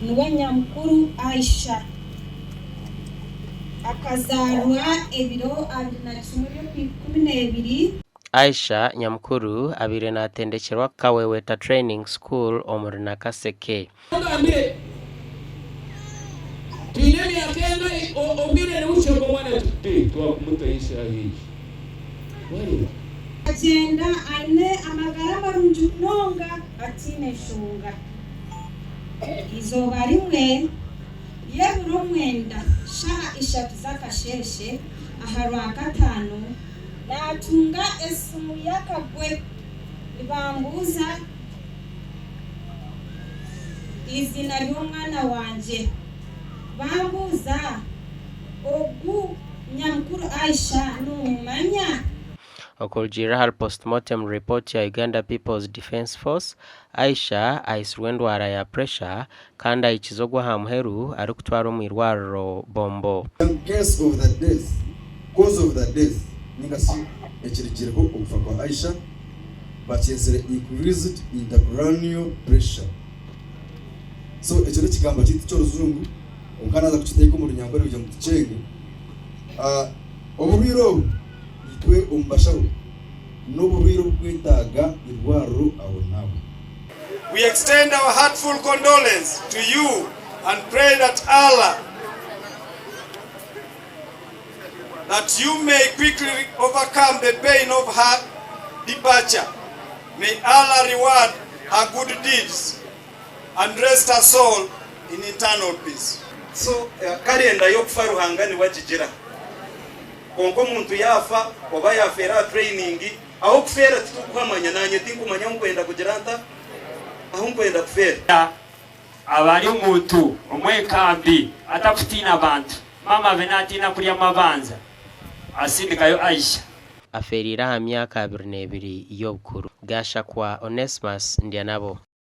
Niwe Nyamukuru Aisha. Akazaarwa ebiro 21 by'Okwikuminebiri. Aisha Nyamukuru abaire natendekyerwa Kaweweta Training School omuri Nakaseke. Ongambire, Twine emyaka engahi? Obwire nibukye ngu omwana ati, Twakumutaho eshaaha egi. Wareeba? Agyenda aine amagara marungi munonga ataine nshonga. Eizooba rimwe ry'ebiro mwenda shaaha ishatu z'akasheeshe aha Rwakataano, naatunga esimu y'akagwe nibambuuza eiziina ry'omwana wangye. Bambuuza, Ogu Nyamukuru Aisha noomumanya? Okurugiirira ahari Postmortem Report ya Uganda People's Defence Force, Aisha aitsirwe endwara ya Pressure kandi ahikize ogw'aha muheru arikutwarwa omu irwariro Bombo. Case of the death, Cause of the death, ninga shi ekirigireho okufa kwa Aisha bakyetsire Increased Intercranial Pressure. So ekyo n'ekigambo kyaitu ky'orujungu kwonka naaza kukiteeka omu runyankore kugira ngu tukyenge. Oburwaire obu itwe omu bashaho n'oburwaire obukwetaaga irwariro aho naaho. We extend our heartful condolence to you and pray that Allah that you may quickly overcome the pain of her departure. May Allah reward her good deeds and rest her soul in eternal peace. So kalenda y'okufa Ruhanga niwe agigira. Kwonka omuntu yaafa oba yaafeera aha training, ah'okufeera titurikuhamanya, naanye tinkumanya ahu nkwenda kugira nta, ahu nkwenda kufeera. Aba ari omuntu omwekambi atakutiina bantu. Maama abe natiina kurya amabanza, asindikayo Aisha. Afeereire aha myaka 22 y'obukuru. Gashakwa Onesmus Ndyanabo.